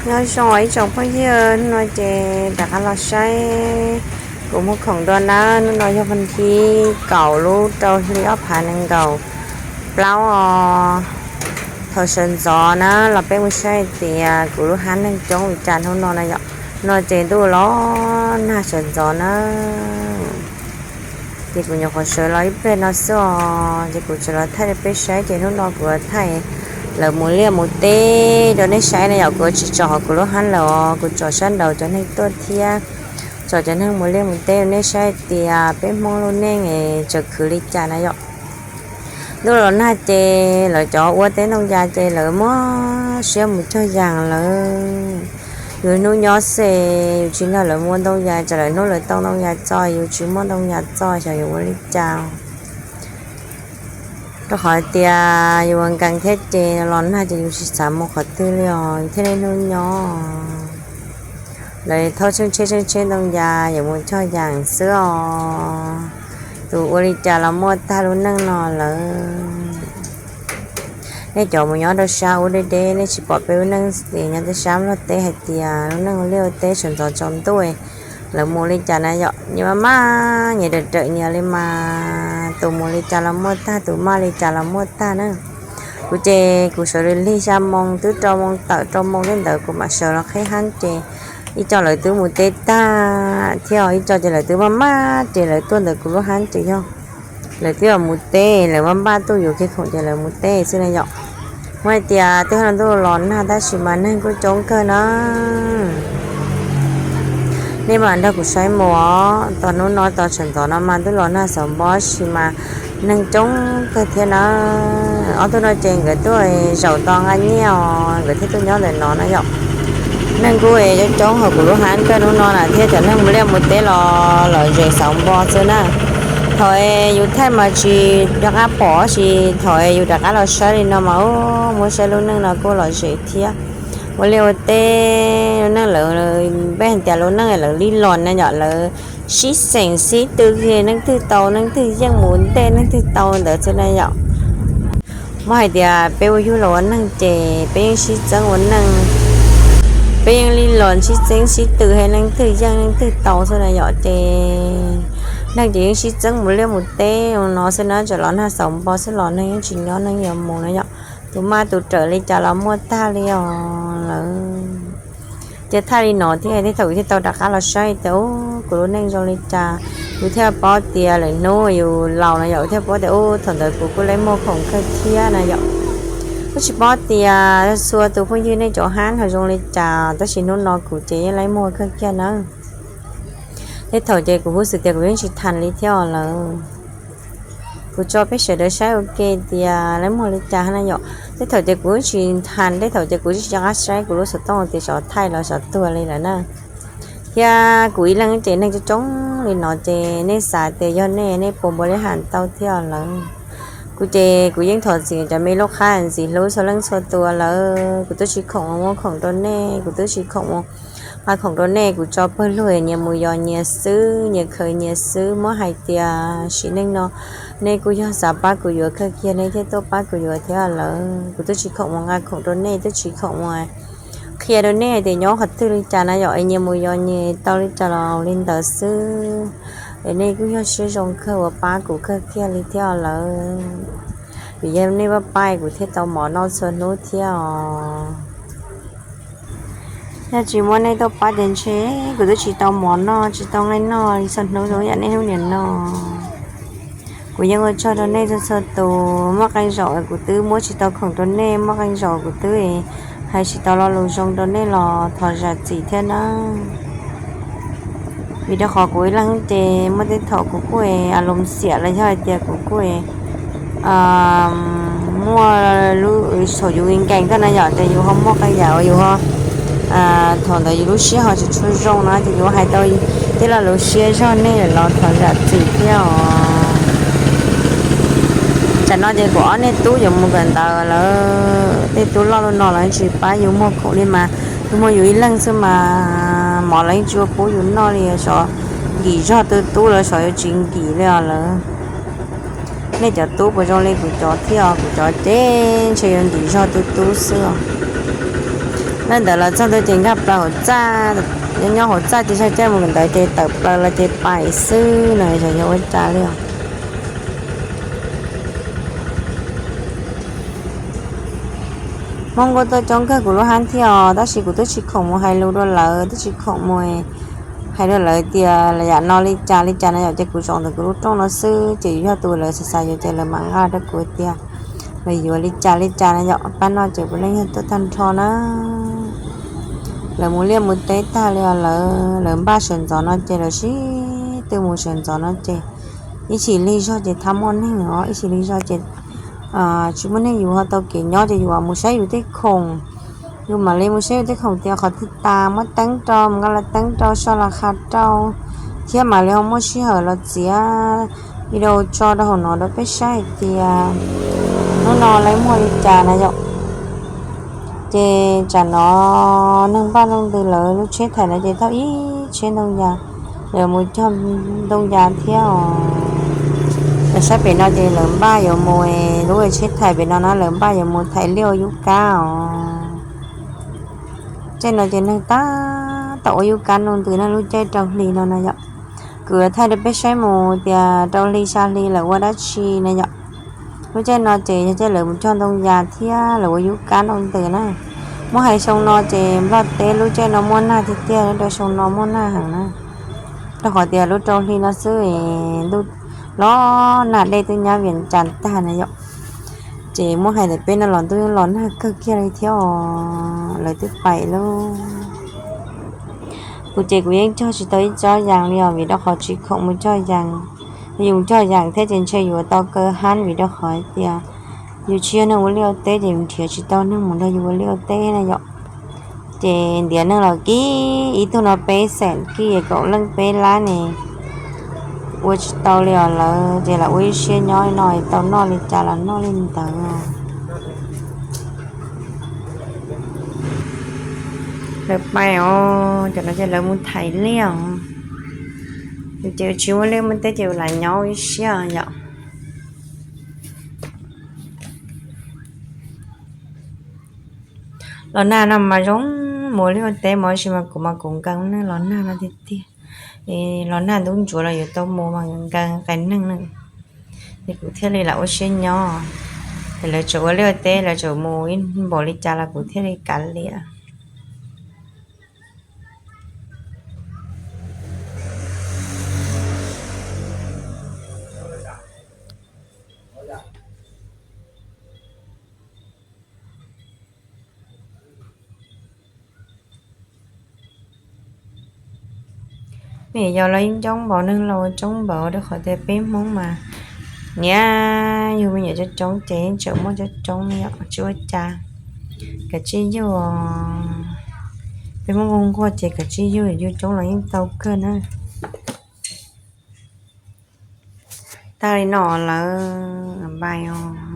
Nyob zoo ib tsoom phooj ywg, hnub no ces rov qab los saib kuv muag khoom dua na. Hnub no yog vas thib kaum lub rau hli ob phav nees nkaum plaub os. Thaum sawv ntxov na los peb mus saib hais tias kuv lub hab neeg coob li cas hnub no na yom. No ces ntuj los nag sawv ntxov na. Ces kuv nyuam qhuav sawv los ib pliag no xwb os, ces kuv tseem los thaij rau peb saib, ces hnub no kuv yuav thaij lawv mus liaj mus teb rau nej saib na yom. Kuv tsis tso hauv kuv lub hab lawm os, kuv tso sab nraud cov neeg tuaj thiab, tso cov neeg mus liaj mus teb rau nej saib hais tias peb Hmoob lub neej es tseem khwv li cas na yom. Ntuj los nag ces lawv cov ua teb ntoo yas ces lawv muab siab mus cog yas lawm. Yus hnub nyob xwb yus tsis nrog lawv mus ua ntoo yas, tsam lawv hnub lawv tau ntoo yas txo, yus tsis muaj ntoo yas txo xyov yus ua li cas. Rau qhov tias yus ua nkees thiab ces los nag ces yus tsis xav mus qhov twg li os, yus thiaj li hnub nyob. Lawv thauj tsheej tsheb tsheej tsheb ntoo yas yuav mus cog yas xwb os. Tus ua li cas los muaj tag lub neej no lawm. Nej cov mus nyob rau sab ub deb deb, nej tsis pom peb lub neej es nyob tej sab Nplog teb hais tias lub neej ua liaj ua teb sawv ntxov tsaus ntuj, lawv mus li cas na yom. Nyias maj maj nyias dawm dawm nyias li mas, tus mus li cas los muaj tag, tus maj li cas los muaj tag na. Kuv ces kuv sawv lig lig xya moo twb rau moo tawm rau moo tej ntawd kuv mam sawv los qhib hab ces ib co lawv twb mus teb tag thiab, ib co ces lawv twb maj maj ces lawv tuaj ntawm kuv lub hab ces yog lawv twb mus teb, lawv maj npaj tuaj yuav kiag khoom ces lawv mus teb xwb na yom. Muab hais tias twb haj ntuj los nag tab sis mas neeg kuj coob kawg na. Nej mam nrog kuv saib mus os, tos hnub no tos sawv ntxov no mas ntuj los nag xauv npo sis mas neeg coob kawg thiab na. Ob tug no ces nkawd tuaj zaum tos nqa nyiaj os, nkawd thiaj tuaj nyob ntawm no na yom. Neeg kuj coob coob hauv kuv lub hab kawg hnub no na, thiab cov neeg mus liaj mus teb los lom zem xauv npo xwb na. Thaum yus thaij mas tsis rov qab pom, tab sis thaum yus rov qab los saib li no mas ub, muab saib lub neej no kuj lom zem thiab. Ua liaj ua teb lub neej lawv, peb hais tias lub neej lawv lij los na yom, lawv sib xeem sib tw, neeg twg tau neeg twg yeej mus ntej neeg twg tau ntawd xwb na yom. Muab hais tias peb ua yug los ua neeg ces peb yeej sib txeeb ua neej, peb yeej lij los sib txeeb sib tw, hais neeg twg yeej neeg twg tau xwb na yom. Ces neeg ces yeej sib txeeb mus liaj mus teb no xwb na, tseem los nag xauv npo xwb los neeg yeej tsis nyob, neeg yuav mus na yom. Tus maj tus rawm li cas los muaj tag li os lawm. Ces thaij li no thiab tej thaum thiaj tau rov qab los saib tias kuv lub neej zoo li cas, yus thiaj paub tias lawm hnub yus laus no yom, yus thiaj paub tias ub, thaum ntawd kuv kuj laib muag khoom kawg thiab na yom. Kuj tsis paub tias txhua tus phooj ywg nej cov hab ho zoo li cas, tab sis hnub no kuv ces yeej laib muag kawg kiag na. Tej thaum ces kuv huj xwm tias kuv yeej tsis tham li thiab os lawm. Kuv tso peb sawv daws saib ua ke tias laib muag li cas na yom. Tej thaum ces kuv tsis tham, tej thaum ces kuv tsis nco qab saib kuv lub xov tooj tias xyov thaij los xyov tuag li lawm na. Thiab kuv ib leeg ces neeg coob coob li no ces nej xav tias yog nej, nej puas npaum li has tau thiab lawm. Kuv ces kuv yeej thov txim cov me lub qhab ntxim hlub txhua leej txhua tus lawm, kuv twb tsis khoom muag khoom rau nej, kuv twb tsis khoom mus nqa khoom rau nej, kuv tso pawg lug nyias mus yos nyias xwb, nyias khaws nyias xwb. Muab hais tias sim neej no nej kuj yog xav pab kuv yuav kawg kiag nej thiaj tuaj pab kuv yuav thiab lawm. Kuv twb tsis khoom mus nqa khoom rau nej, twb tsis khoom mus qhia rau nej hais tias nyob qhov twg li cas na yom, es nyias mus yos nyias tau li cas los li ntawd xwb. Es nej kuj yog siab zoo kawg uas pab kuv kawg kiag li thiab lawm. Vim yog nej pab pab kuv thiaj tau mov noj txhua hnub thiab os. Yog tsis muaj nej tuaj pab ces ntshe kuv twb tsis tau mov noj, tsis tau nqaij noj li txhua hnub zoo yam nej hnub niam no. Kuv yeej ua tsaug rau nej txhua txhua tus, muaj qee zaum kuv twb muab tsis tau khoom rau nej, muaj qee zaum kuv twb hais tsis tau lo lus zoo rau nej los thov zam txim thiab na. Vim rau qhov kuv ib leeg ces muaj tej thaum kuv kuj a loos xiam los yog hais tias kuv kuj muaj lub thaum yus nkees thiab na yom, ces yus ho muaj qee yam uas yus ho thaum ntawd yus lub siab ho tsis tshua zoo no ces yus hais tau tej lo lus siab zog nej los thov zam txim thiab os. Tsam no ces kuv ob niag tub yuav mus kawm ntawv lawm, tej tub loj loj no los tsis pab yus muag khoom li mas, yus muag yus ib leeg xwb mas mov los yeej tsis ua pub yus noj li, xyov nkim zog tus tub los xyov yuav tsis nkim li os lawm. Nej cov tub puas zoo li kuv cov thiab os? Kuv cov ces ntshe yuav nkim zog tus tub xwb os. Ntawd los txog ntua ces nkag plaws hauv txaj, nyob nyob hauv txaj ces sawv caij mus ntawd ces tawm plaws los ces pais xwb no, xyov yog ua cas li os. Hmoob kuj tuaj coob kawg kuv lub hab thiab os, tab sis kuv twb tsis khoom mus hais lus dua lawv, twb tsis khoom mus hais dua lawv tias yam no li cas li cas no yom. Ces kuv zaum ntawm kuv lub rooj no xwb ces yog tus lawv xav xav yuav ces lawv mam nqa rau kuv tias lawv yuav li cas li cas no yom. Pab no ces puav leej yog tuaj tag nrho na. Lawv mus liaj mus teb tag li os, lawv npaj sawv ntxov no ces lawv sib tw mus sawv ntxov no ces ib chim lig zog ces thab muaj neeg os, ib chim lig zog ces tsis muaj neeg, yus ho tau kev nyob ces yus mam mus saib yus tej khoom. Yus mam li mus saib yus tej khoom tias qhov twg tas muab teeb rau, mus nqa los teeb rau, so los qha rau, thiab mam li ho muaj sij hawm los txiav video tso rau hauv no rau peb saib hais tias hnub no lawv muag li cas na yom. Ces tsam no neeg npaj ntoo ntws, lawv lub tsheb thaiv no ces thauj ib tsheb ntoo yas, lawv mus cog ntoo yas thiab os. Lawv saib pem no ces lawv npaj yuav mus, lub tsheb thaiv pem no na, lawv npaj yuav mus thaiv liaj ua yub kab os. Caij no ces neeg tab tom ua yub kab ntoo ntws na, lub caij rau hli no na yom. Kuv thaij rau peb saib mus tias rau hli xya hli lawv ua dab tsi na yom. Lub caij no ces yog caij lawv mus cog ntoo yas thiab lawv ua yub kab ntoo ntws na. Muab hais xyoo no ces Nplog teb lub caij no muaj nag tiag tiag, rau xyoo no muaj nag heev na. Rau qhov tias lub rau hli no xwb es ntuj los nag, dej twb nyab Vias Cas tag na yom. Ces muab hais ntawm peb no los ntuj los nag kawg kiag li thiab os, lawv twb pais lawm. Kuv ces kuv yeej cog tsis tau ib tsob yas li os, vim rau qhov tsis khoom mus cog yas. Yus cog yas thiab ces ntshe yuav tau kaw hab, vim rau qhov tias yus tsis yog neeg ua liaj ua teb ces yus nrhiav tsis tau neeg mus nrog yus ua liaj ua teb na yom. Ces ntiav neeg los kib, ib tug no peb xees kib, kaum leej peb lab ne, ua tsis tau li os. Lawv ces lam ua ib siab nyob no, tau noj li cas los noj li ntawd. Lawv pais os, cov no ces lawv mus thaiv liaj os. Yus ces tsis muaj liaj muaj teb ces lam nyob ib siab yom. Los nag no mas zoo mus liaj ua teb mas, tab sis mas kuv mas kuv nkees neeg los nag no tiag tiag. Los nag ntub ntsuav los yuav tau mus mas nkees qias neeg na. Ces kuv thiaj li lam ua siab nyob. Ces lawv tseem ua liaj ua teb, lawv tseem mus ib npaum li cas los kuv thiaj li kav liam. Me nyuam yaus los yeej coob npaum, neeg laus coob npaum, rau qhov tias peb Hmoob mas niaj yug me nyuam coob coob ces yeej tseem muaj coob coob li os, tsis ua cas. Kav tsij yug, peb Hmoob nquag nquag ces kav tsij yug, yug coob los yeej tau kawg na. Tag li no lawm, bye os.